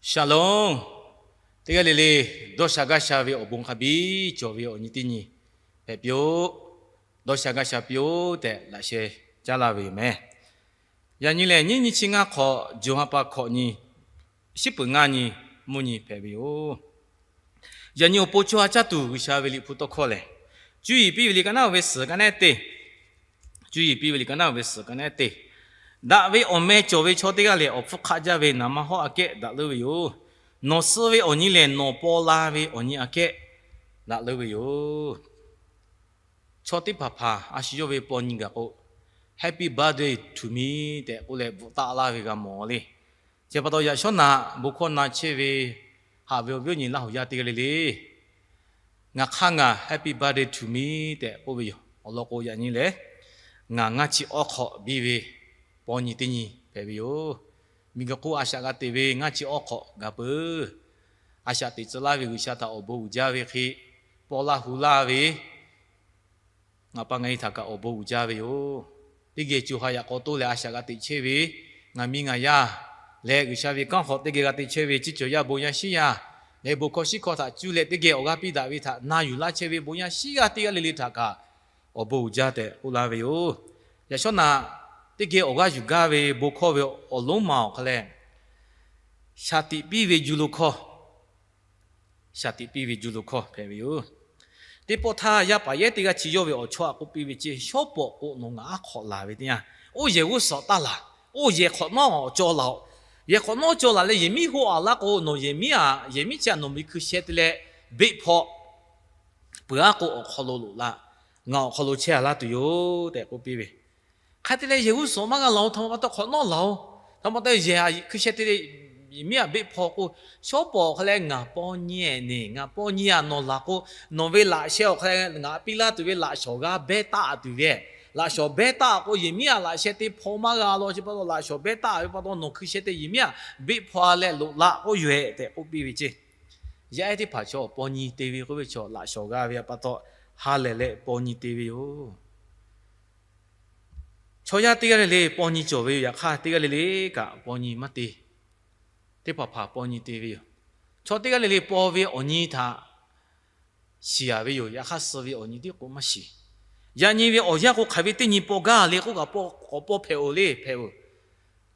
Shalom. Teˇ g'aˇ le le, dawˇ sha gaˇ sha ve awˬ bon hk'a biˇ cawˬ ve awˬ nyi teˇ nyi hpehꞈ piˇ-oˆ. Dawˇ sha gaˇ sha piˇ-oˆ tehꞈ laꞈ sheh caˉ laˇ ve yoˬ meh. Yaꞈ nyi lehˬ, nyiˇ nyi chi ngaˇ hk'awꞈ, June ha pa hkawꞈ nyi, shiˉ peuˍ ngaˇ nyi, mvuhˇ nyi hpehꞈ ve yoˬ. Yaꞈ nyi awˬ pon chaw ha caˇ tuˬ G'uiˬsha ve Liꞈ hpu tawˇ hkawˇ lehˬ, cuˇ yiˍ piˇ ve liꞈ ka naˉ ve suhˍ ka naˉ te, cuˇ yiˍ piˇ ve liꞈ ka naˉ ve suhˍ ka naˉ te, daꞈ ve awˬ meh cawˬ ve chaw teˇ g'aˇ lehˬ, awˬ hpfuhˇ hk'aˆ jaˇ ve naˍ ma hawˉ aꞈ kehˉ daꞈ leuˉ ve yoˬ. Nawˬ suh ve awˬ nyi lehˬ, nawˬ paw la ve awˬ nyi aꞈ kehˉ daꞈ leuˉ ve yoˬ. Chaw teˇ hpaˍ hpaˍ a shu yawˇ ve paw nyi gaˬ k'o, Happy birthday to me tehꞈ k'oˆ leh bvuhꞈ taˆ laˇ ve g'a mawˬ le. Chi pa taw yaꞈ shawˉ naꞈ bon hkawˇ na chehˇ ve haꞈ ve awˬ viˉ awˬ nyi Laˇ huˍ yaˇ teˇ g'aˇ le le, ngaˬ hk'aˇ ngaˬ Happy birthday to me tehꞈ k'oˆ ve yoˬ. Awˬ lawn k'o, yaꞈ nyi lehˬ ngaˬ ngaˇ chi awˉ hk'awꞈ biˇ ve paw nyi teˇ nyi hpehꞈ ve yoˬ. Miˬguiˬ hk'oˆ a shaꞈ g'a teꞈ ve ngaˇ chi awˉ hk'awꞈ gaˬ peuˬ. A shaꞈ teꞈ tcuh laˇ ve G'uiˬsha htaꞈ awˬ bon uiˍ jaˇ ve hk'e, paw laˇ hu laˇ ve ngaˬ pa ngaˬ e htaꞈ kaꞈ awˬ bon uiˍ jaˇ ve yoˬ. Teˇ geh co ha yaꞈ k'aw toˆ leh a shaꞈ g'a teꞈ chehˇ ve ngaˬ miˇ ngaˬ yaˇ leh G'uiˬsha ve kanˉ hk'aw teˇ geh g'a te chehˇ ve ciˇ cawˬ yaˇ bon yaˇ shiˉ yaˇ leh bon hkawˇ shiˉ hkawˇ htaꞈ cuˇ leh teˇ geh awˬ g'aˇ piˇ daꞈ ve htaꞈ na yuˬ laˇ chehˇ ve bon yaˇ shiˉ yaˇ teˇ g'aˇ le le htaꞈ kaꞈ awˬ bon uiˍ jaˇ tehꞈ k'oˆ laˇ ve yoˬ. Yaꞈ shawˉ naꞈ teˇ geh awˬ g'aˇ yuˬ gaˇ ve bon hkawˇ ve awˬ lonˉ ma awˬ hk'a lehˬ, shaˍ tiꞈ piˇ ve juˇ lo hkawˇ shaˍ tiꞈ piˇ ve juˇ lo hkawˇ hpehꞈ ve yoˬ. Teˇ pawˆ htaˇ, yaˇ paˍ yehˉ teˇ g'aˇ chi yawˇ ve awˬ chawˇ aꞈ k'oˆ piˇ ve ceˇ, Shawˉ pawˍ k'o nawˬ ngaˬ aˉ hk'awꞈ laˬ ve teˇ yanˇ, oˇ yehˬ g'uˇ suhˍ taˇ laˬ. Oˇ yehˬ hk'awꞈ nawˉ awˬ cawˇ laˬ-oꞈ. Yehˬ hk'awꞈ nawˉ cawˇ laˬ leh yehˬ miˉ hoˆ a laˇ k'o, nawˬ yehˬ miˉ a, yehˬ miˉ chi a nawˬ miˬ hkui sheh te leh beˆ hpaw peuˬ aˉ k'o, awˬ hk'aw lo loꞈ la, ngaˬ awˬ hk'aw lo chehˇ a laˇ tuˬ yoˬ tehꞈ k'oˆ piˇ ve. Hk'a te leh yehˬ g'uˇ suhˍ maˇ g'a laˬ-oꞈ, htaꞈ ma pa taw hk'awꞈ nawˉ laˬ-oꞈ. Htaꞈ ma pa taw yehˬ hkui sheh te leh yehˬ miˉ a beˆ hpaw k'o, Shawˉ pawˍ awˬ hk'a leh ngaˬ paw nyi-ehˍ neˬ, ngaˬ paw nyi a nawˬ laˬ k'o, nawˬ ve laꞈ sheh awˬ hk'a leh ngaˬ piˇ laˇ tuˬ ve laꞈ shawˍ g'a behˇ taˆ tuˬ ve, laꞈ shawˍ behˇ taˆ k'o, yehˬ miˉ a laꞈ sheh te hpaw maˇ g'a law. Chi pa taw laꞈ shawˍ behˇ taˆ ve pa taw nawˬ hkui sheh te yehˬ miˉ a beˆ hpaw leh loꞈ la k'oˆ yoˬ-ehˍ tehꞈ k'oˆ piˇ ve ceˇ. Yaˇ ehˉ teˇ hpaˍ chaw paw nyi te ve k'oˆ ve chaw laꞈ shawˍ g'a ve pa taw ha lehˬ leh paw nyi te ve yoˬ. Chaw yaˇ teˇ g'aˇ le le paw nyi cawˬ ve yoˬ. Yaꞈ hk'aˇ teˇ g'aˇ le le kaꞈ paw nyi maˇ te. Teˇ hpaˍ hpaˍ paw nyi te ve yoˬ. Chaw teˇ g'aˇ le le paw ve awˬ nyi htaꞈ shiˍ a ve yoˬ. Yaꞈ hk'aˇ suh ve awˬ nyi tiˉ k'o maˇ shiˍ. Yaꞈ nyi ve awˬ yanˇ k'o hk'aˬ ve teˇ nyi paw gaˇ le k'oˆ kaꞈ, k'awꞈ paw hpehꞈ-oˬ le hpehꞈ-oˬ.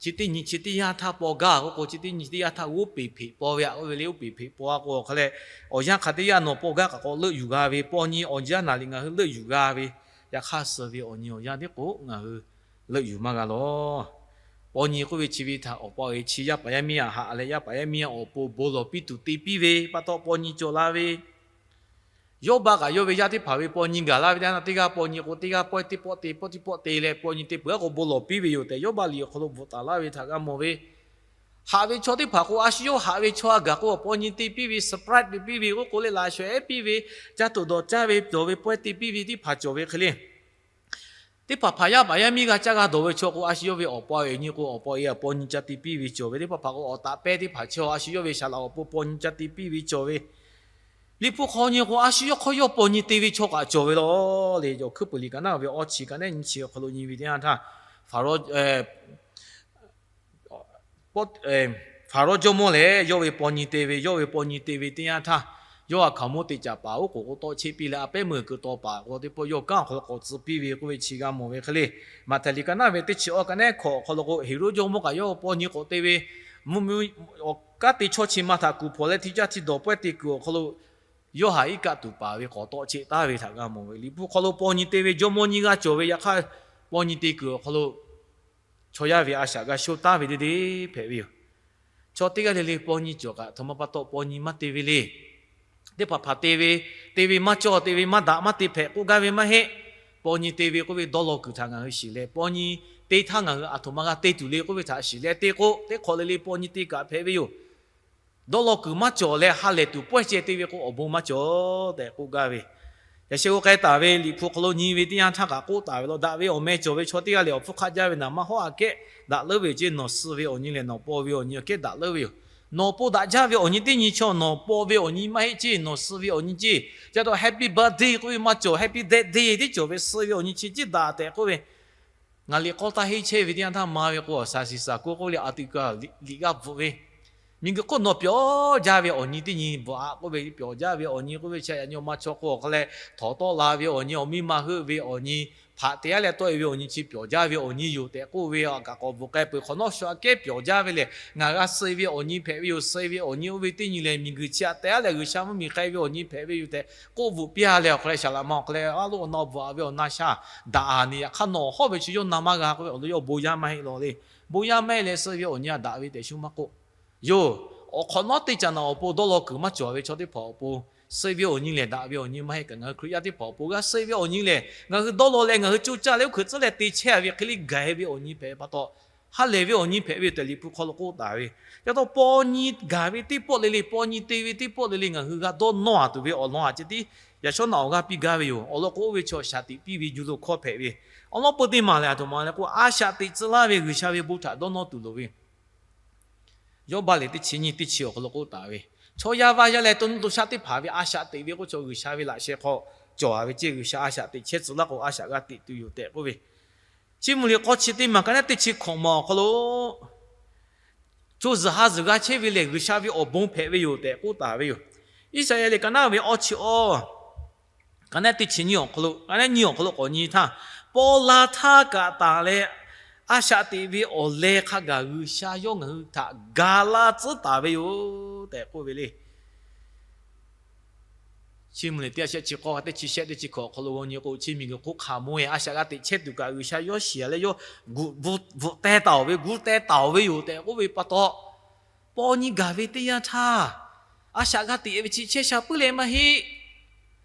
Chi teˇ nyi chi teˇ yanˇ htaˇ paw gaˇ k'oˆ k'o, chi teˇ nyi chi teˇ yanˇ htaˇ g'oˉ peˬ hpeꞈ paw ve aꞈ k'oˆ ve le. G'oˉ peˬ hpeꞈ paw a k'o awˬ hk'a leh, awˬ yanˇ hk'aˬ teˇ yanˇ nawˬ paw gaˇ kaꞈ k'awꞈ leuˆ yuˬ g'a ve, paw nyi awˬ yanˇ naˍ liꞈ ngaˬ hui leuˆ yuˬ g'a ve, yaꞈ hk'aˇ suh ve awˬ nyi awˬ yanˇ tiˉ k'o ngaˬ hui leuˆ yuˬ maˇ g'a lawˬ. Paw nyi k'oˆ ve chi ve htaꞈ awˬ pa awˬ e chi yaˇ paˍ yaˇ miˇ aꞈ haꞈ leh yaˇ paˍ yaˇ miˇ aꞈ awˬ pon bon lawˬ piˇ tuˬ te piˇ ve pa taw paw nyi cawˬ la ve. Yawˇbaˆ kaꞈ yawˇ ve yaˇ teˇ hpaˍ ve paw nyi gaˬ laˇ ve teˇ yanˇ, teˇ g'aˇ paw nyi k'o teˇ g'aˇ pawehˇ teˇ pawˆ te, pawehˇ teˇ pawˆ te leh paw nyi te peuˬ aˉ k'o bon lawˬ piˇ ve yoˬ tehꞈ Yawˇbaˆ liꞈ awˬ hk'aw lo bvuhꞈ taˍ laˇ ve htaꞈ g'a mawˬ ve. Haꞈ ve chaw teˇ hpaˍ k'o, a shu yawˇ haꞈ ve chaw a gaˬ k'o, paw nyi te piˇ ve, surprise te piˇ ve, oˉ k'oˍ leh laꞈ shawˍ ehˉ piˇ ve, caˇ tuˬ dawˬ caˇ ve cawˬ ve, pawehˇ te piˇ ve teˇ hpaˍ cawˬ ve hk'e le. Teˇ hpaˍ hpaˍ yaˇ paˍ yaˇ miˇ g'a caˇ g'a dawˬ ve chaw k'o, a shu yawˇ ve awˬ pa awˬ e nyi k'o, awˬ pa awˬ e a paw nyi ca te piˇ ve cawˬ ve. Teˇ hpaˍ hpaˍ k'o, awˬ taꞈ pehˇ teˇ hpaˍ chaw a shu yawˇ ve saˍ laꞈ awˬ pon paw nyi ca te piˇ ve cawˬ ve. Liꞈ hpu hk'aw nyi k'o, a shu yawˇ hk'aw yawˇ paw nyi te ve chaw kaꞈ cawˬ ve law le. Awˬ hkuiˉ puiˍ liꞈ ka naˉ ve awˇ chi ka naˉ nyi chi awˬ hk'aw lo nyi ve teˇ yanˇ htaˇ, Faˍrawˇ Faˍrawˇ jawˇmawˇ lehˬ, yawˇ ve paw nyi te ve, yawˇ ve paw nyi te ve teˇ yanˇ htaˇ, yawˇ a hkaoˍmonˇ te caˍ paˍ oˉ k'oˍ k'o tawˆ cheˆ piˇ leh, a pehˉ meuˇ kuiˬ taw paˍ k'o teˇ pawˆ yawˇ kanˉ awˬ hk'aw lo k'awꞈ tcuh piˇ ve k'oˆ ve chi g'a mawˬ ve hk'e le. Maꞈhtehˍ liꞈ ka naˉ ve teˇ chi awˇ ka naˉ hkawꞈ awˬ hk'aw lo k'o, Heˍroˆ jawˇmawˇ kaꞈ yawˇ paw nyi k'awꞈ te ve, mvuhˇmiˬ awˬ kanˉ te chaw chi ma htaꞈ kuˬ hpawnˬ leh hti caˇ hti dawˬ pawehˇ te kuiˬ awˬ hk'aw lo, yawˇ haꞈ iˉ kaˆ tuˬ paˍ ve k'awꞈ tawˆ cheˆ taˍ ve htaꞈ g'a mawˬ ve. Liꞈ hpu hk'aw lo paw nyi te ve jawˇmawˇ nyiˇ g'aˇ cawˬ ve. Yaꞈ hk'aˇ, paw nyi te kuiˬ awˬ hk'aw lo chaw yaˇ ve a shaꞈ g'a shoˆ taˍ ve deˇ deˇ hpehꞈ ve yoˬ. Chaw teˇ g'aˇ le le paw nyi cawˬ kaꞈ, htaꞈ ma pa taw paw nyi maˇ te ve le. Teˇ hpaˍ hpaˍ te ve, te ve maˇ cawˬ, te ve maˇ daꞈ maˇ te hpehꞈ k'oˆ gaˇ ve maˇ heˆ. Paw nyi te ve k'oˆ ve dawˇ law kuiˬ htaꞈ ngaˬ hui shiˍ leh, paw nyi te htaˇ ngaˬ hui aˬ htoꞈ ma g'a te tuˬ le k'oˆ ve htaꞈ shiˍ leh te k'o, teˇ hk'awꞈ le le paw nyi te kaꞈ hpehꞈ ve yoˬ. Dawˇ law kuiˬ maˇ cawˬ leh ha lehˬ tuˬ pawehˇ ceh te ve k'o, awˬ bon maˇ cawˬ tehꞈ k'oˆ gaˇ ve. Yaꞈ sheh k'o k'ai taˍ ve Liꞈ hpu hk'aw lo nyi ve teˇ yanˇ htaˇ kaꞈ k'oˆ taˍ ve law, daꞈ ve awˬ meh cawˬ ve chaw teˇ g'aˇ lehˬ, awˬ hpfuhˇ hk'aˆ jaˇ ve naˍ ma hawˉ aꞈ kehˉ daꞈ leuˉ ve yoˬ ceˇ. Nawˬ suh ve awˬ nyi lehˬ, nawˬ paw ve awˬ nyi aꞈ kehˉ daꞈ leuˉ ve yoˬ. Nawˬ paw daꞈ jaˇ ve awˬ nyi teˇ nyi chaw nawˬ paw ve awˬ nyi maˇ heˆ ceˇ, nawˬ suh ve awˬ nyi ceˇ. Ca taw happy birthday k'oˆ ve maˇ cawˬ, happy death day teˇ cawˬ ve, suh ve awˬ nyi chi ciˉ daꞈ tehꞈ k'oˆ ve. Ngaˬ liꞈ k'awˇ taˇ henˇ chehˇ ve teˇ yanˇ htaˇ ma ve k'o, awˬ shaˍ shiˍ shaˍ k'oˆ k'oˆ leh a tuꞈ kaꞈ liꞈ g'aˇ bvuhꞈ ve, Miˬguiˬ hk'oˆ nawˬ pyawˬ jaˇ ve awˬ nyi teˇ nyi bvuhꞈ aꞈ k'oˆ ve, pyawˬ jaˇ ve awˬ nyi k'oˆ ve chi yaꞈ nyi awˬ ma chaw k'o awˬ hk'a leh, htawnˍ tawˆ la ve awˬ nyi, awˬ miˇ ma heuˆ ve awˬ nyi, hpaꞈ te aˉ leh tawˆ e ve awˬ nyi chi pyawˬ jaˇ ve awˬ nyi yoˬ tehꞈ k'oˆ ve, a kaꞈ k'awꞈ bvuhꞈ k'ai peuˬ. Hk'awꞈ nawˉ shu aꞈ kehˉ pyawˬ jaˇ ve lehˬ, ngaˬ g'a suh ve awˬ nyi hpehꞈ ve yoˬ. Suh ve awˬ nyi oˇ ve teˇ nyi lehˬ, miˬguiˬ chi aꞈ te aˉ leh G'uiˬsha mvuhˇmiˬ k'ai ve awˬ nyi hpehꞈ ve yoˬ tehꞈ k'oˆ bvuhꞈ piˇ a leh, awˬ hk'a leh saˍ laꞈ ma awˬ hk'a leh, aˉ loꞈ awˬ na bvuhꞈ aꞈ ve awˬ na sha daꞈ a ni, yaꞈ hk'aˇ nawˬ hawˉ ve chi yawˇ na maˇ g'a k'oˆ ve, awˬ lawn yawˇ bon yaˇ maˇ heˆ law le. Bon yaˇ maˇ heˆ leh suh ve awˬ nyi aꞈ daꞈ ve tehꞈ shu maˇ k'oˆ yoˬ. Awˬ hk'awꞈ nawˉ teˇ caꞈ naꞈ awˬ pon dawˇ law kuiˬ maˇ cawˬ ve chaw teˇ hpaˍ awˬ pon, suh ve awˬ nyi lehˬ daꞈ ve awˬ nyi maˇ heˆ kaꞈ, ngaˬ hui Hkriꞈ yaˇ teˇ hpaˍ awˬ pon g'a suh ve awˬ nyi lehˬ, ngaˬ hui dawˇ law leh ngaˬ hui co caˇ leh oˇ hkui tcuhˉ leh te chehˇ a ve hk'e le gaˬ e ve awˬ nyi hpehꞈ pa taw, ha lehˬ ve awˬ nyi hpehꞈ ve tehꞈ Liꞈ hpu hk'aw lo k'oˆ taˍ ve. Yaꞈ taw paw nyi gaˬ ve teˇ pawˆ le le, paw nyi te ve teˇ pawˆ le le, ngaˬ hui g'a dawˇ nawˇ a tuˬ ve awˬ lawn a ceh tiˉ yaꞈ shawˉ naꞈ awˬ g'aˇ piˇ gaˇ ve yoˬ. Awˬ lawn k'o oˇ ve chaw shaˍ tiꞈ piˇ ve yuˬ lo hkawˇ hpehꞈ ve. Awˬ lawn peu teˇ maˬ lehˬ, aˬ htoꞈ ma leh k'o, a shaꞈ teꞈ tcuh laˇ ve G'uiˬsha ve bon htaꞈ dawˇ nawˇ tuˬ loˍ ve. Yawˇbaˆ lehˬ teˇ chi nyiˇ teˇ chi awˬ hk'aw lo k'oˆ taˍ ve, chaw yaˇ vaˇ yaˇ leh to nuˇ to shaˆ teˇ hpaˍ ve a shaꞈ teꞈ ve k'oˆ chaw G'uiˬsha ve laꞈ sheh hk'aw cawˬ a ve ceˇ. G'uiˬsha a shaꞈ teꞈ chehˇ tcuh laˇ k'o, a shaꞈ g'a teꞈ tuˬ yoˬ tehꞈ k'oˆ ve. Chiˇ mvuh liꞈ k'awˇ chi teˇ maˬ ka naˉ teˇ chi hkawꞈ maˬ awˬ hk'aw lo, co zuhˬ ha zuhˬ g'a chehˇ ve lehˬ, G'uiˬsha ve awˬ bon hpehꞈ ve yoˬ tehꞈ k'oˆ taˍ ve yoˬ. Iˉsaˍyaˆ liꞈ ka naˉ ve awˇ chi awˇ, ka naˉ teˇ chi nyiˇ awˬ hk'aw lo, ka naˉ nyiˇ awˬ hk'aw lo k'awꞈ nyi htaˇ, paw la htaˇ kaꞈ taˍ leh, a shaꞈ teꞈ ve awˬ leh hk'a gaˬ G'uiˬsha yawˇ ngaˬ hui htaꞈ ga laˇ tcuhˉ taˍ ve yoˬ tehꞈ k'oˆ ve le. Chiˇ mvuh liꞈ teˇ ha shehˆ chi k'awˇ, teˇ chi shehˆ teˇ chi hkawꞈ awˬ hk'aw lo g'aw nyi k'o, chi miˬguiˬ hk'oˆ hk'aˬ mvuh e a shaꞈ g'a teꞈ chehˇ tuˬ kaꞈ, G'uiˬsha yawˇ shiˍ a leh yawˇ bvuhꞈ teh taˍ oˬ ve, gu teh taˍ oˬ ve yoˬ tehꞈ k'oˆ ve pa taw, paw nyi gaˬ ve teˇ yanˇ htaˇ, a shaꞈ g'a teꞈ ve chi chehˇ sha puiˉ leh maˇ heˆ.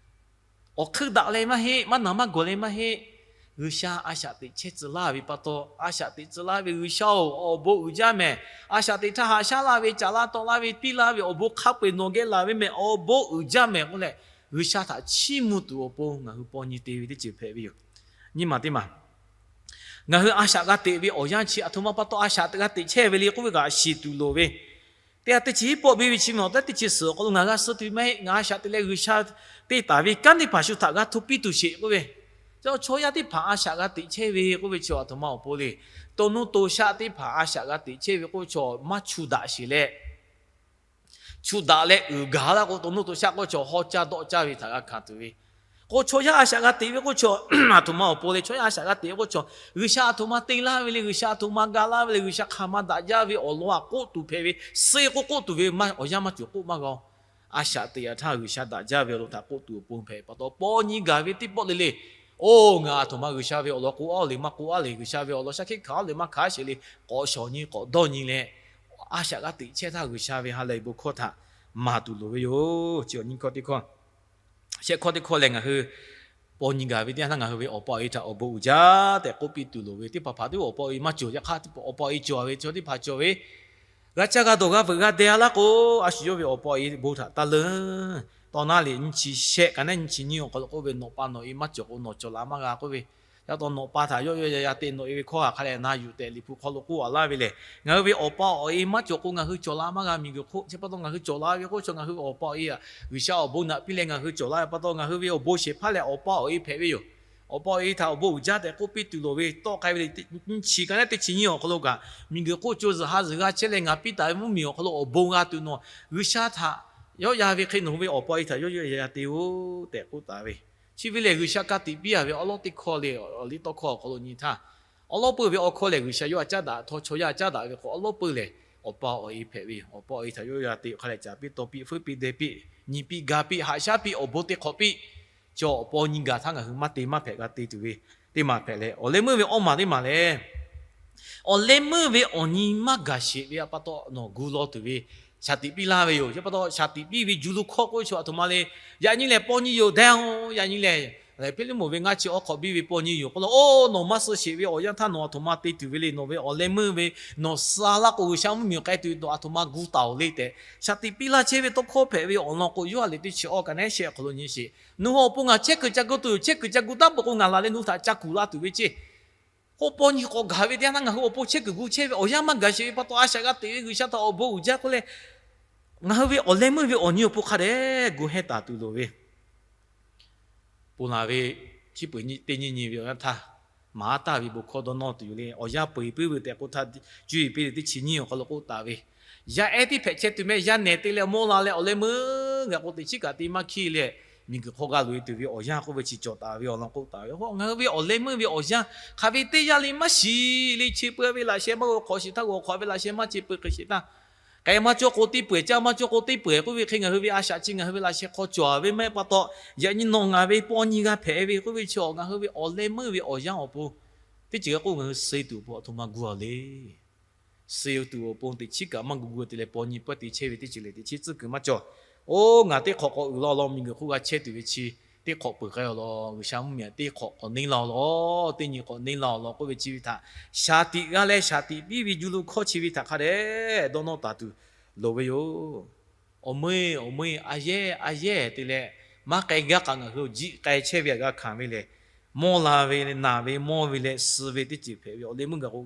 Awˬ hkui daꞈ leh maˇ heˆ, maˇ naˬ maˇ gawˬ leh maˇ heˆ. G'uiˬsha a shaꞈ teꞈ chehˇ tcuh laˇ ve pa taw, a shaꞈ teꞈ tcuh laˇ ve G'uiˬsha-oˬ, awˬ bon uiˍ jaˇ mehˍ. A shaꞈ teꞈ htaˇ haꞈ shaˉ laˇ ve, caˍ laˇ tawˆ laˇ ve, piˇ laˇ ve awˬ bon hk'a peu-eˬ nawˬ geh laˬ ve mehˍ, awˬ bon uiˍ jaˇ mehˍ k'oˆ leh, G'uiˬsha htaꞈ chiˇ mvuh tuˬ awˬ pon ngaˬ hui paw nyi te ve teˇ ceuˬ hpehꞈ ve yoˬ. Nyiˇ maˬ teˇ maˬ, ngaˬ hui a shaꞈ g'a teꞈ ve awˬ yanˇ chi aˬ htoꞈ ma pa taw a shaꞈ teꞈ g'a teꞈ chehˇ ve le k'oˆ ve kaꞈ shiˍ tuˬ loˍ ve. Teˇ ha teˇ chi hiˉ pawˆ biˇ ve chi mvuhˇ awˬ taˉ teˇ chi suhˍ awˬ hk'aw lo ngaˬ g'a suh tuˬ maˇ heˆ. Ngaˬ a shaꞈ teꞈ leh G'uiˬsha te taˍ ve kanˉ teˇ hpaˍ shu htaꞈ g'a hto piˇ tuˬ sheˍ k'oˆ ve. Chaw yaˇ teˇ hpaˍ a shaꞈ g'a teꞈ chehˇ ve k'oˆ ve chi aˬ htoꞈ ma awˬ pon le. To nuˇ to shaˆ teˇ hpaˍ a shaꞈ g'a teꞈ chehˇ ve k'oˆ ve chaw maˇ chu daꞈ sheˍ leh, chu daꞈ leh uiˍ gaˬ laˇ k'o, to nuˇ to shaˆ k'oˆ chaw hawˉ caˇ dawˆ caˇ ve htaꞈ g'a hkanˍ tuˬ ve. K'o chaw yaˇ a shaꞈ g'a teꞈ ve k'oˆ chaw aˬ htoꞈ ma awˬ pon le. Chaw yaˇ a shaꞈ g'a teꞈ ve k'oˆ chaw, G'uiˬsha aˬ htoꞈ ma te laˇ ve le, G'uiˬsha aˬ htoꞈ ma ga laˇ ve le, G'uiˬsha hk'aˬ ma daꞈ jaˇ ve awˬ lawn htaꞈ k'oˆ tuˬ hpehꞈ ve. Suh k'o k'oˆ tuˬ ve awˬ yanˇ maˇ cawˬ k'oˆ maˇ g'a-o. A shaꞈ teꞈ yaꞈ htaˇ G'uiˬsha daꞈ jaˇ ve awˬ lawn htaꞈ k'oˆ tuˬ awˬ pon hpehꞈ pa taw, paw nyi gaˬ ve teˇ pawˆ le le, oˇ ngaˬ aˬ htoꞈ ma G'uiˬsha ve awˬ lawn k'oˆ a le maˇ k'oˆ a le, G'uiˬsha ve awˬ lawn shaˉ hkiˆ hkanˍ a le maˇ hkanˍ a sheˍ le, k'awꞈ shawˍ nyi k'awꞈ dawˇ nyi leh, a shaꞈ g'a teꞈ chehˇ htaˇ G'uiˬsha ve ha lehˬ bon hkawˇ htaꞈ maˍ tuˬ loˍ ve yoˬ. Chi awˬ nyi hkawˇ teˇ hkawˇ, shehˆ hkawˇ teˇ hkawˇ lehˬ, ngaˬ hui paw nyi gaˬ ve teˇ yanˇ htaˇ ngaˬ hui ve awˬ pa awˬ e htaꞈ awˬ bon uiˍ jaˇ tehꞈ k'oˆ piˇ tuˬ loˍ ve. Teˇ hpaˍ hpaˍ teˇ awˬ pa awˬ e maˇ cawˬ. Yaꞈ hk'aˇ awˬ pa awˬ e cawˬ ve chaw teˇ hpaˍ cawˬ ve, g'a caˇ g'a dawˬ g'a veuꞈ g'a deh a laˇ k'o, a shu yawˇ ve awˬ pa awˬ e bon htaꞈ taˇ leuˉ. Tawˇ naˉ leh nyiˇ chi shehˆ ka naˉ nyiˇ chi nyiˇ awˬ hk'aw lo k'oˆ ve, Nawˬ pa nawˬ e maˇ cawˬ k'o nawˬ cawˬ la maˇ g'a k'oˆ ve. Yaꞈ taw nawˬ pa htaꞈ yawˆ yawˆ ya ya te nawˬ e ve hkawˇ htaꞈ hk'a leh na yuˬ tehꞈ Liꞈ hpu hk'aw lo k'oˆ a laˇ ve lehˬ, ngaˬ hui ve awˬ pa awˬ e maˇ cawˬ k'o ngaˬ hui cawˬ la maˇ g'a. Miˬguiˬ hk'oˆ chi pa taw ngaˬ hui cawˬ la ve k'oˆ chaw ngaˬ hui ve awˬ pa awˬ e aꞈ G'uiˬsha awˬ bon naꞈ piˇ leh ngaˬ hui cawˬ la ve pa taw, ngaˬ hui ve awˬ bon shehˍ hpaˇ lehˬ awˬ pa awˬ e hpehꞈ ve yoˬ. Awˬ pa awˬ e htaꞈ awˬ bon uiˍ jaˇ tehꞈ k'oˆ piˇ tuˬ loˍ ve. Tawˆ k'ai ve le, nyiˇ chi ka naˉ teˇ chi nyiˇ awˬ hk'aw lo kaꞈ, miˬguiˬ hk'oˆ co zuhˬ ha zuhˬ g'a chehˇ leh ngaˬ piˇ taˍ ve mvuhˇmiˬ awˬ hk'aw lo awˬ bon g'a tuˬ nawˬ, G'uiˬsha htaꞈ yawˆ ya ve hk'e nawˬ hui ve awˬ pa awˬ e htaꞈ yawˆ yawˆ ya ya te-oˬ tehꞈ k'oˆ taˍ ve. Chi ve lehˬ, G'uiˬsha ka tiꞈ piˇ a ve awˉ lawˉ teˇ hkawˇ le. Awˬ liˇ tawˇ hkawˇ awˬ hk'aw lo nyi htaˇ, awˉ lawˉ peuˇ ve awˬ hkawˇ lehˬ, G'uiˬsha yawˇ a caˉ daꞈ htawˇ chaw yaˇ a caˉ daꞈ ve k'o, awˉ lawˉ peuˇ lehˬ awˬ pa awˬ e hpehꞈ ve yoˬ. Awˬ pa awˬ e htaꞈ yawˇ ya te hk'a leh caˍ piˇ taw piˇ fuiˉ piˇ deh piˇ nyi piˇ ga piˇ haꞈ shaˉ piˇ awˬ bon te hk'awꞈ piˇ, chaw awˬ paw nyi gaˬ htaˇ ngaˬ hui maˇ te maˇ hpehꞈ g'a te tuˬ ve teˇ maˬ hpehꞈ leh, awˬ leh meuˇ ve awˇ maˬ teˇ maˬ lehˬ, awˬ leh meuˇ ve awˬ nyi maˇ gaˬ sheˍ ve pa taw nawˬ gu law tuˬ ve shaˍ tiꞈ piˇ laˇ ve yoˬ. Chi pa taw shaˍ tiꞈ piˇ ve juˇ lo hkawˇ k'oˆ ve chaw aˬ htoꞈ ma le. Yaꞈ nyi lehˬ paw nyi yoˬ deh-oˬ. Yaꞈ nyi lehˬ, Hpiˇliˇmonˍ ve ngaˇ chi awˉ hk'awꞈ biˇ ve paw nyi yoˬ k'oˆ la. Oˇ nawˬ maˇ suh sheˍ ve awˬ yanˇ htaˇ nawˬ aˬ htoꞈ ma te tuˬ ve le. Nawˬ ve awˬ leh meuˇ ve nawˬ suh laˇ k'o G'uiˬsha mvuhˇmiˬ k'ai tuˬ ve nawˬ aˬ htoꞈ ma gu taˍ-oˬ le tehꞈ shaˍ tiꞈ piˇ laˇ chehˇ ve tawˇ hkawˇ hpehꞈ ve awˬ lawn k'o, Yoˇhanˬ liꞈ teˇ chi awˇ ka naˉ shehˆ awˬ hk'aw lo nyi sheˍ. Nawˬ hui awˬ pon ngaˬ chehˇ kuiˬ ca gu tuˬ yoˬ. Chehˇ kuiˬ ca gu taˉ peuˬ k'o ngaˬ laˬ leh nawˬ hui htaꞈ ca kuˬ la tuˬ ve ceˇ. K'oˆ paw nyi k'awꞈ gaˬ ve teˇ yanˇ htaˇ ngaˬ hui awˬ pon chehˇ kuiˬ gu chehˇ ve awˬ yanˇ maˇ gaˬ sheˍ ve pa taw a shaꞈ g'a teꞈ ve G'uiˬsha htaꞈ awˬ bon uiˍ jaˇ k'oˆ leh, ngaˬ hui ve awˬ leh meuˇ ve awˬ nyi awˬ pon hk'a dehꞈ gu hehnˇ taˍ tuˬ loˍ ve. Ponˬ laˬ ve chi peuˬ teˇ nyi nyi ve awˬ yanˇ htaˇ, maˍ taˍ ve bon hkawˇ dawˇ nawˇ tuˬ yoˬ le. Awˬ yanˇ peu eˬ puiˉ ve tehꞈ k'oˆ htaˇ, cuˇ yiˍ piˇ leh teˇ chi nyiˇ awˬ hk'aw lo k'oˆ taˍ ve, yaˇ ehˉ teˇ hpehꞈ chehˇ tuˬ meh, yaˇ nehˬ te leh mawˇ la leh awˬ leh meuˇ g'a k'o teꞈ chiˉ kaꞈ te maˇ hkiˇ leh, miˬguiˬ hk'aw g'a loꞈ e tuˬ ve awˬ yanˇ k'oˆ ve chi cawˬ taˍ ve awˬ lawn k'oˆ taˍ ve. Ngaˬ hui ve awˬ leh meuˇ ve awˬ yanˇ hk'aˬ ve teˇ yanˇ le maˇ shiˍ le. Chi peuˬ ve laꞈ sheh maˇ g'a hk'awꞈ shiˍ htaˇ g'a hk'awꞈ ve laꞈ sheh maˇ chi peuˬ hk'e shiˍ htaˇ, k'ai maˇ cawˇ k'o teˇ peuˬ, caˇ maˇ cawˇ k'o teˇ peuˬ k'oˆ ve hk'e, ngaˬ hui ve a shaꞈ chi ngaˬ hui ve laꞈ sheh hk'aw cawˬ ve maˇ heˆ pa taw, yaꞈ nyi nawˬ ngaˬ ve paw nyi g'a hpehꞈ ve k'oˆ ve chi, ngaˬ hui ve awˬ leh meuˇ ve awˬ yanˇ awˬ pon, teˇ ceuˬ g'a k'oˆ ngaˬ hui suh tuˬ awˬ pon aˬ htoꞈ ma gu a le. Suh tuˬ awˬ pon teꞈ chiˉ kaꞈ maˇ gu gu te leh paw nyi pawehˇ te chehˇ ve teˇ ceuˬ lehˬ teꞈ chiˉ tcuhˉ kuiˬ maˇ cawˬ. Oˇ, ngaˬ teˇ hk'awꞈ k'awꞈ uiˍ la awˬ lawn miˬguiˬ hk'oˆ g'a chehˇ tuˬ ve chi, teˇ hk'awꞈ peuˬ k'ai awˬ lawn, G'uiˬsha mvuhˇmiˬ teˇ hk'awꞈ k'awꞈ neˇ la awˬ lawn, teˇ nyi k'awꞈ neˇ la awˬ lawn k'oˆ ve chi ve htaꞈ shaˍ tiꞈ g'a leh shaˍ tiꞈ piˇ ve juˇ lo hkawˇ chi ve htaꞈ hk'a dehꞈ dawˇ nawˇ taˍ tuˬ loˍ ve yoˬ. Awˬ meuˇ awˬ meuˇ a yehˉ a yehˉ te leh, maˇ k'ai gaˇ kaꞈ ngaˬ hui awˬ jiˆ k'ai chehˇ ve htaꞈ g'a hkanˍ ve lehˬ, mawˇ la ve naˬ ve mawˇ ve leh suh ve teˇ ceuˬ hpehꞈ ve awˬ leh meuˇ gaˬ k'o,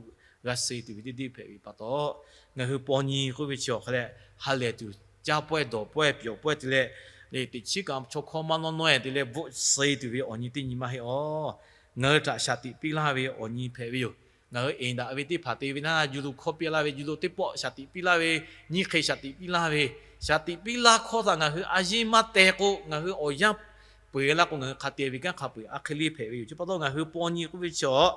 g'a suh tuˬ ve teˇ deˇ hpehꞈ ve pa taw, ngaˬ hui paw nyi k'oˆ ve chi awˬ hk'a leh ha lehˬ tuˬ, caˇ pawehˇ dawˬ pawehˇ pyawˬ pawehˇ te leh, teꞈ chiˉ kaꞈ chaw hkawˇ maˇ nawˇ nawˇ e te leh bvuhˆ suh tuˬ ve awˬ nyi teˇ nyi maˇ heˆ aˬ. Ngaˬ hui htaꞈ shaˍ tiꞈ piˇ laˇ ve awˬ nyi hpehꞈ ve yoˬ. Ngaˬ hui eˍ daꞈ ve teˇ hpaˍ te ve htaˇ, juˇ lo hkawˇ piˇ laˇ ve, juˇ lo teˇ pawˆ shaˍ tiꞈ piˇ laˇ ve, nyiˇ hk'e shaˍ tiꞈ piˇ laˇ ve, shaˍ tiꞈ piˇ laˇ hkawˇ htaꞈ ngaˬ hui a yeˇ maˇ teh k'o, ngaˬ hui awˬ yanˇ peu eˬ laˇ k'o, ngaˬ hui hk'a te ve kanˉ hk'a peu eˬ a hk'e le hpehꞈ ve yoˬ. Chi pa taw ngaˬ hui paw nyi k'oˆ ve chi awˬ,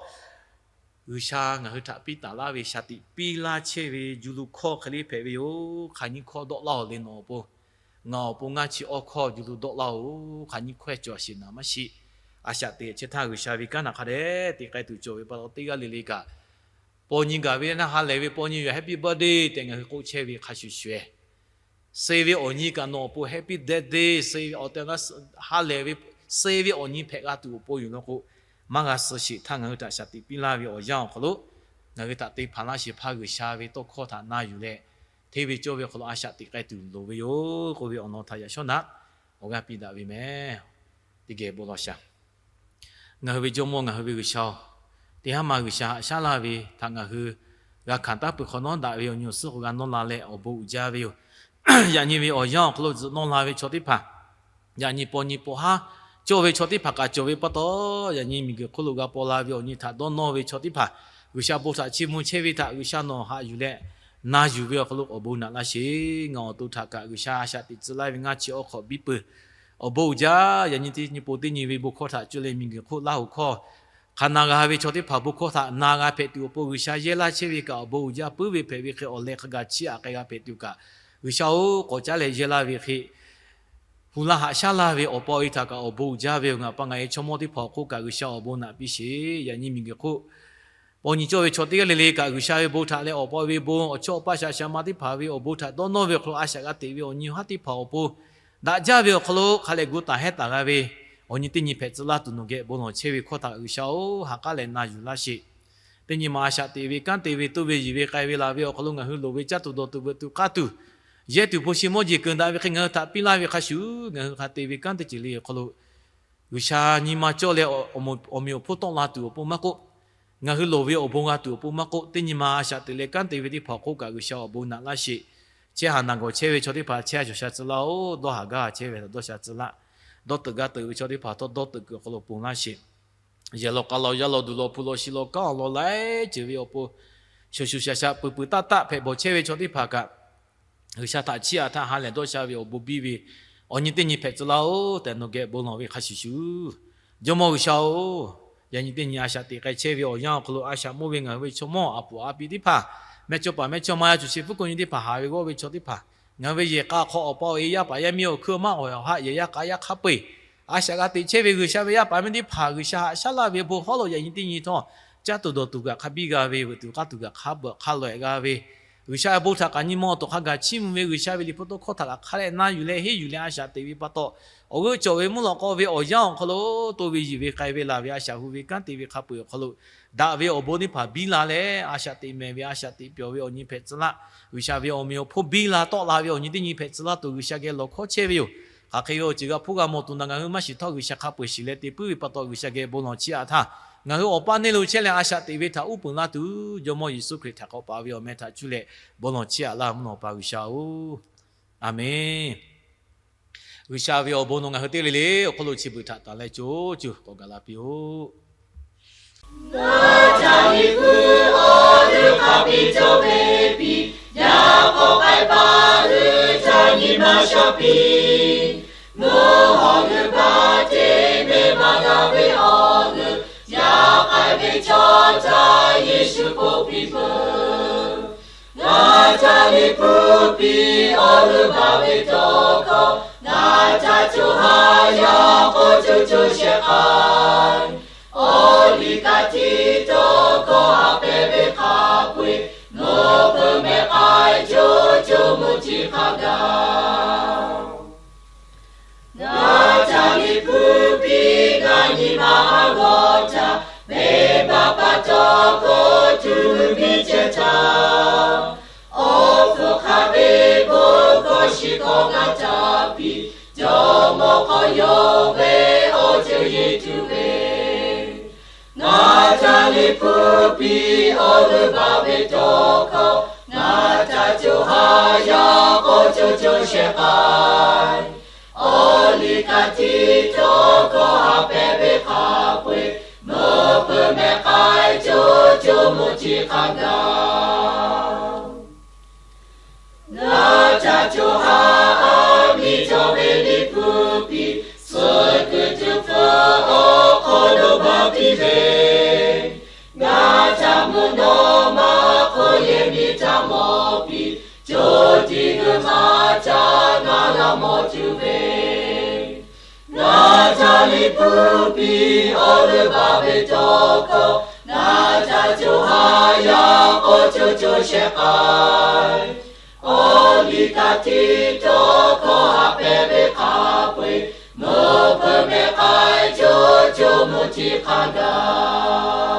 G'uiˬsha ngaˬ hui htaꞈ piˇ taˍ laˇ ve shaˍ tiꞈ piˇ laˇ chehˇ ve juˇ lo hkawˇ hk'e le hpehꞈ ve yoˬ. Hk'aˬ nyi hkawˇ dawˆ laˇ oˬ le nawˬ awˬ pon, ngaˬ awˬ pon ngaˇ chi awˇ hkawˇ juˇ lo dawˆ laˇ oˬ. Hk'aˬ nyi hkawˇ cawˬ a shiˍ naˍ maˇ shiˍ. A shaꞈ teꞈ chehˇ htaˇ G'uiˬsha ve kanˉ htaꞈ hk'a dehꞈ te k'ai tuˬ cawˬ ve pa taw, teˇ g'aˇ le le kaꞈ paw nyi gaˬ ve naˇ ha lehˬ ve paw nyi yoˬ, Happy birthday tehꞈ ngaˬ hui k'oˆ chehˇ ve hk'a shuˍ shuˍ e, suh ve awˬ nyi kaꞈ nawˬ awˬ pon Happy birthday suh ve awˬ te ha lehˬ ve, suh ve awˬ nyi hpehꞈ g'a tuˬ awˬ pon yoˬ law k'o, maˇ g'a suh sheˍ htaˇ ngaˬ hui htaꞈ shaˍ tiꞈ piˇ laˇ ve awˬ yanˇ awˬ hk'aw lo, ngaˬ hui htaꞈ te hpanˍ laˇ sheˍ hpaˇ G'uiˬsha ve tawˇ hkawˇ htaꞈ na yuˬ leh, hteˇ ve cawˇ ve awˬ hk'aw lo a shaꞈ teꞈ k'ai tuˬ loˍ ve yoˬ k'oˆ ve awˬ lawn htaꞈ yaꞈ shawˉ naꞈ awˬ g'aˇ piˇ daꞈ ve meh. Teˇ geh bon lawˬ shaˍ. Ngaˬ hui ve Jawˇmawˇ ngaˬ hui ve G'uiˬsha oˬ, teˇ haˉ ma G'uiˬsha haꞈ shaˉ laˇ ve htaꞈ ngaˬ hui g'a hkanˍ taˉ peuˬ hk'awꞈ nawˉ daꞈ ve awˬ nyi awˬ suhˉ k'o g'a nawˇ la leh awˬ bon uiˍ jaˇ ve yoˬ. Yaꞈ nyi ve awˬ yanˇ awˬ hk'aw lo tzuhꞈ nawˇ la ve chaw teˇ hpaˍ, yaꞈ nyi paw nyi paw haˉ cawˇ ve chaw teˇ hpaˍ kaꞈ cawˬ ve pa taw, yaꞈ nyi miˬguiˬ hk'oˆ lo g'a paw la ve awˬ nyi htaꞈ dawˇ nawˇ ve chaw teˇ hpaˍ, G'uiˬsha bon htaꞈ chiˇ mvuh chehˇ ve htaꞈ G'uiˬsha nawˬ haꞈ yuˬ leh na yuˬ ve awˬ hk'aw lo awˬ bon naꞈ laˇ sheˍ. Ngaˬ awˬ to htaꞈ kaꞈ G'uiˬsha a shaꞈ teꞈ tcuh laˇ ve ngaˇ chi awˇ hk'awꞈ biˇ peuˬ. Awˬ bon uiˍ jaˇ. Yaꞈ nyi teˇ nyi pon teˇ nyi ve bon hkawˇ htaꞈ cuˇ leh miˬguiˬ hk'oˆ Laˇ hoꞈ hkawˇ hk'a na g'a ve chaw teˇ hpaˍ bon hkawˇ htaꞈ na g'a hpehꞈ tuˬ awˬ pon G'uiˬsha yehˇ laˇ chehˇ ve kaꞈ awˬ bon uiˍ jaˇ. Puiˉ ve hpehꞈ ve hk'e awˬ leh hk'a gaˬ chiˇ aꞈ k'ai g'a hpehꞈ tuˬ kaꞈ, G'uiˬsha oˬ, k'awꞈ caˉ leh yehˇ laˇ ve hk'e, hu laˇ haꞈ shaˉ laˇ ve awˬ pa awˬ e htaꞈ kaꞈ awˬ bon uiˍ jaˇ ve yoˬ. Ngaˬ pa ngaˬ e chaw mawˇ teˇ hpaˍ awˬ hk'oˆ kaꞈ G'uiˬsha awˬ bon naꞈ piˇ sheˍ. Yaꞈ nyi miˬguiˬ hk'oˆ paw nyi cawˇ ve chaw teˇ g'aˇ le le kaꞈ G'uiˬsha ve bon htaꞈ leh awˬ pa awˬ e bon awˬ chawˇ awˬ paˇ shaˍ shaˍ ma teˇ hpaˍ ve awˬ bon htaꞈ dawˇ nawˇ ve awˬ hk'aw lo a shaꞈ g'a teꞈ ve awˬ nyi haˉ teˇ hpaˍ awˬ pon daꞈ jaˇ ve awˬ hk'aw lo hk'a lehˬ gu taˍ hehˉ taˍ g'a ve awˬ nyi teˇ nyi hpehꞈ tcuh laˇ tuˬ nawˬ geh bon lawˬ chehˇ ve hkawˇ htaꞈ G'uiˬsha oˬ, ha k'aˉ leh na yuˬ laˇ sheˍ. Teˇ nyi ma a shaꞈ teꞈ ve kanˉ te ve toˇ ve yiˬ ve k'ai ve laˬ ve awˬ hk'aw lo ngaˬ hui loˍ ve caˇ tuˬ dawˬ tuˬ veuꞈ tuˬ k'aˇ tuˬ, yehˇ tuˬ hpu shi mawˇ jeˬ keunˍ daꞈ ve hk'e ngaˬ hui htaꞈ piˇ laˇ ve hk'a shuˍ, ngaˬ hui hk'a te ve kanˉ teˇ ceuˬ le awˬ hk'aw lo G'uiˬsha nyi ma cawˇ leh awˬ meꞈ awˬ hponˇ tawˆ la tuˬ awˬ pon maˇ k'oˆ, ngaˬ hui loˍ ve awˬ bon g'a tuˬ awˬ pon maˇ k'oˆ, teˇ nyi ma a shaꞈ teꞈ leh kanˉ te ve teˇ hpaˍ awˬ hk'oˆ kaꞈ G'uiˬsha awˬ bon naꞈ laˇ sheˍ. Chehˇ haˍ naˬ gawˬ chehˇ ve chaw teˇ hpaˍ chehˇ haˍ cawˬ sha tcuh laˇ oˬ. Dawˇ haˍ gaˇ haˍ chehˇ ve htaꞈ dawˇ sha tcuh laˇ. Dawˇ teuꞈ gaˇ teuꞈ ve chaw teˇ hpaˍ htawˇ dawˇ teuꞈ kuiˬ awˬ hk'aw lo ponˬ laˇ sheˍ. Yehˬ law k'a law yaˇ law duˬ law hpu law shi law kanˉ awˬ lawn laiˉ ceuˬ ve awˬ pon shoˍ shuˍ shaˍ shaˍ peuˬ peuˬ taˆ taˆ hpehꞈ bawˬ chehˇ ve chaw teˇ hpaˍ kaꞈ, G'uiˬsha htaꞈ chiˇ aꞈ htaˇ ha lehˬ dawˇ sha ve awˬ bon biˇ ve awˬ nyi teˇ nyi hpehꞈ tcuh laˇ oˬ tehꞈ nawˬ geh bon lawˬ ve hk'a shuˍ shuˍ, Jawˇmawˇ G'uiˬsha oˬ, yaꞈ nyi teˇ nyi a shaꞈ teꞈ k'ai chehˇ ve awˬ yanˇ awˬ hk'aw lo a shaꞈ mawˇ ve ngaˬ hui ve chaw mawˇ a puˍ a pi teˇ hpaˍ, mehˇ chawˇ paˍ mehˇ chawˇ ma yaˇ cuˬ chi pfuhˇ ko nyi teˇ hpaˍ haˍ ve g'awˇ ve chaw teˇ hpaˍ, ngaˬ hui ve yehˬ k'a hk'aw awˬ pa awˬ e yaˇ paˍ yaˇ miˇ awˬ hkuiˇ awˬ maˇ awˬ haꞈ yehˬ yaˇ k'a yaˇ hk'a peu eˬ a shaꞈ g'a teꞈ chehˇ ve G'uiˬsha ve yaˇ paˍ miˇ teˇ hpaˍ G'uiˬsha haꞈ shaˉ laˇ ve bon hawˉ lo yaꞈ nyi teˇ nyi htawˇ, caˇ tuˬ dawˬ tuˬ kaꞈ hk'a biˇ g'a ve, veuꞈ tuˬ k'aˇ tuˬ kaꞈ hk'a beuꞈ hk'a lawehꞈ g'a ve, G'uiˬsha ve bon htaꞈ kaꞈ nyi ma awˬ to hk'a gaˬ chiˇ mvuh ve G'uiˬsha ve liꞈ hpu tawˇ hkawˇ htaꞈ kaꞈ hk'a leh na yuˬ leh henˇ yuˬ leh a shaꞈ teꞈ ve pa taw, awˬ g'euˆ cawˬ ve mvuhˇ lawꞈ k'aw ve awˬ yanˇ awˬ hk'aw lo toˇ ve yiˬ ve k'ai ve laˬ ve a shaꞈ hu ve kanˉ te ve hk'a peu eˬ awˬ hk'aw lo daꞈ ve awˬ bon teˇ hpaˍ biˇ la leh a shaꞈ teꞈ mehˍ ve a shaꞈ teꞈ pyawˬ ve awˬ nyi hpehꞈ tcuh laˇ. G'uiˬsha ve awˬ meꞈ awˬ hponˇ biˇ la tawˆ la ve awˬ nyi teˇ nyi hpehꞈ tcuh laˇ tuˬ G'uiˬsha geh lawˬ hkawˇ chehˇ ve yoˬ. Hk'aˬ hk'e ve awˬ ceuˬ g'a hpuˇ g'a mawˬ tuˬ naˬ ngaˬ hui maˇ shiˍ htawˇ G'uiˬsha hk'a peu eˬ shiˍ leh te puiˉ ve pa taw G'uiˬsha geh bon lawˬ chiˇ aꞈ htaˇ, ngaˬ hui awˬ paˇ neˇ lo chehˇ leh a shaꞈ teꞈ ve htaꞈ uˉ peunˍ laˇ tuˬ Jawˇmawˇ Yeˍsuˆ Hkriꞈ htaꞈ k'awꞈ paˍ ve awˬ meh htaꞈ cuˇ leh bon lawˬ chiˇ aꞈ laˇ mvuhˇ naw pa G'uiˬsha oˬ. A menˬ. G'uiˬsha ve awˬ bon nawˬ ngaˬ hui teˇ le le awˬ hk'aw lo chi beuꞈ htaꞈ tanˬ leh co cuˬ k'awꞈ gaˬ la piˇ-oˆ. Ngaˬ ca liꞈ hpu awˬ g'euˆ hk'a piˇ cawˬ ve piˇ, yaꞈ k'aw k'ai paˍ hui ca nyi ma sha piˇ. Mvuhˇ hawˬ g'uiˬ baˆ teˇ meh maˇ g'a ve awˬ g'euˆ, yaꞈ k'ai ve chaw htaꞈ Yeˍsuˆ k'oˆ piˇ peuˬ. Ngaˬ ca liꞈ hpu piˇ awˬ g'euˆ baˬ ve tawˇ hkawˇ, ngaˬ ca co ha yaˇ k'aw co co shehˍ k'ai. Awˬ liˇ ka tiˉ tawˇ hkawˇ haꞈ pehˍ ve hk'a peu-eˬ, mvuhˇ hpeuꞈ mehˆ k'ai co co mvuhˇ tiˉ hk'a gaˬ. Ngaˬ ca liꞈ hpu piˇ g'a nyi ma a g'awˬ htaꞈ, venˇbaˆ pa taw hkawˇ tuˬ hui piˇ ceh htaˇ, awˬ hpfuhˇ hk'a ve bon hkawˇ shiˍ hkawˇ g'a htaꞈ piˇ, jawˇmawˇ hk'aw yonˍ ve awˬ ceuˬ yeˬ tuˬ ve, ngaˬ ca liꞈ hpu piˇ awˬ g'euˆ baˬ ve tawˇ hkawˇ, ngaˬ ca co ha yaˇ k'aw co co shehˍ k'ai. Awˬ liˇ ka tiˉ tawˇ hkawˇ haꞈ pehˍ ve hk'a peu-eˬ, mvuhˇ hpeuꞈ mehˆ k'ai co co mvuhˇ tiˉ hk'a gaˬ. Ngaˬ ca co ha aˬ miˍ cawˬ ve liꞈ hpu piˇ, suh kuiˬ tuˬ hpfuhˇ awˬ hk'aw lo baˬ piˇ ve, ngaˬ ca mvuhˇ naw ma hk'oˆ yehˬ miˬ htaꞈ mawˬ piˇ, co tiꞈ g'uiˬ ma htaꞈ ngaˬ g'a mawˬ tuˬ ve, ngaˬ ca liꞈ hpu piˇ awˬ g'euˆ baˬ ve tawˇ hkawˇ, ngaˬ ca co ha yaˇ k'aw co co shehˍ k'ai. Awˬ liˇ ka tiˉ tawˇ hkawˇ haꞈ pehˍ ve hk'a peu-eˬ, mvuhˇ hpeuꞈ mehˆ k'ai co co mvuhˇ tiˉ hk'a gaˬ.